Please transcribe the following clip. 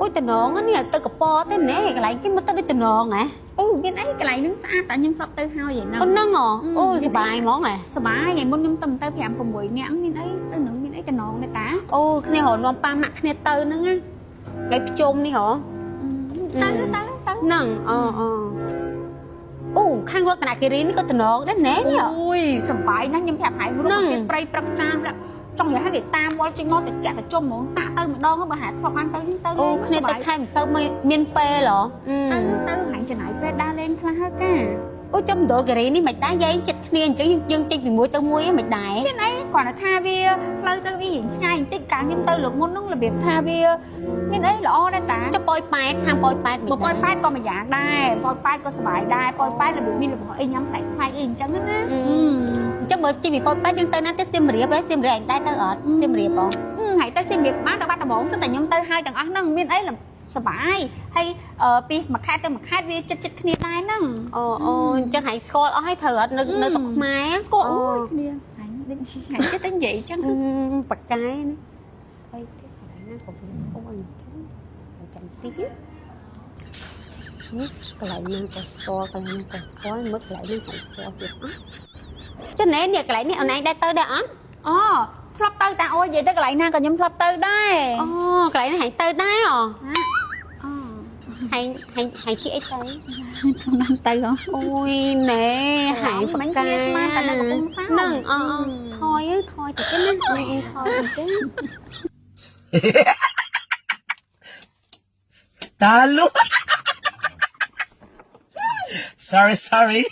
អូយតំណងនេះទៅកពតទេណែកន្លែងគេមកទៅដូចតំណងហ៎ អូមានអីកន្លែងហ្នឹងស្អាតតែខ្ញុំធ្លាប់ទៅហើយឯហ្នឹង អូហ្នឹងហ៎អូសប្បាយហ្មងហ៎ សប្បាយថ្ងៃមុនខ្ញុំទៅទៅ5 6នាក់មានអីទៅហ្នឹងមានអីតំណងដែរតា អូគ្នារនាំប៉ាម៉ាក់គ្នាទៅហ្នឹងណាហើយភ្ជុំនេះហ៎ ទៅទៅទៅ ហ្នឹងអូអូអូខាងរតនគិរីនេះក៏តំណងដែរណែនេះ អូយសប្បាយណាស់ខ្ញុំប្រាប់ហើយរុក្ខជាតិព្រៃព្រឹក្សាចង់និយាយថាគេតាមវល់ចេញមកទៅចាក់ទៅជុំហ្មងសាក់ទៅម្ដងបើហាធ្លាប់បានទៅទៅ អូគ្នាទៅខែមិនសូវមានពេលហ៎ ទៅទៅហាញចំណាយពេលដើរលេងខ្លះហើយកា អូចាំមណ្ឌលគិរីនេះមិនដែរយាយចិត្តគ្នាអញ្ចឹងយើងចេញពីមួយទៅមួយមិនដែរ មានអីគ្រាន់តែថាវាផ្លូវទៅវារៀងឆ្ងាយបន្តិចកាលខ្ញុំទៅលើកមុនហ្នឹងរបៀបថាវាមានអីល្អដែរតា ចុះប៉ោយប៉ែតខាងប៉ោយប៉ែត បើប៉ោយប៉ែតក៏មួយយ៉ាងដែរប៉ោយប៉ែតក៏សុបាយដែរប៉ោយប៉ែតរបៀបមានរបស់អីញ៉ាំប្លែកប្លែកអីអញ្ចឹងណា អញ្ចឹងបើជិះពីប៉ោយប៉ែតយើងទៅណាទៀតសៀមរាបហ៎សៀមរាបឯងដែរទៅអត់សៀមរាបហ៎ ហើយទៅសៀមរាបបានទៅបាត់ដំបងសិនតែខ្ញុំទៅហើយទាំងអស់ហ្នឹងមានអីសុបាយហើយពីមួយខេត្តទៅមួយខេត្តវាចិត្តចិត្តគ្នាដែរហ្នឹង អូអូអញ្ចឹងហែងស្គាល់អស់ហើយត្រូវអត់នៅនៅស្រុកខ្មែរ ស្គាល់អូយគ្នាហើយដូចថ្ងៃចិត្តតែនិយាយអញ្ចឹង ប៉កែនេះស្អីទៀតកន្លែងណាក៏វាស្គាល់អញ្ចឹងចាំតិចនេះកន្លែងណាក៏ស្គាល់កន្លែងណាក៏ស្គាល់មើលកន្លែងនេះហែងស្គាល់ទៀតអត់ចំណេនេះកន្លែងនេះអូនឯងដែរទៅដែរអត់ អូធ្លាប់ទៅតាអូយនិយាយទៅកន្លែងណាក៏ខ្ញុំធ្លាប់ទៅដែរ អូកន្លែងនេះហែងទៅដែរអូ អូ ហែងហែងហែងជិះអីទៅ ខ្ញុំទៅហ៎ អូយណែហែងប៉ មិញ កែ គ្នាស្មានតែនៅកំពង់សោម ហ្នឹងអូថយថយតិចណាថយតិច Talo. Sorry, sorry.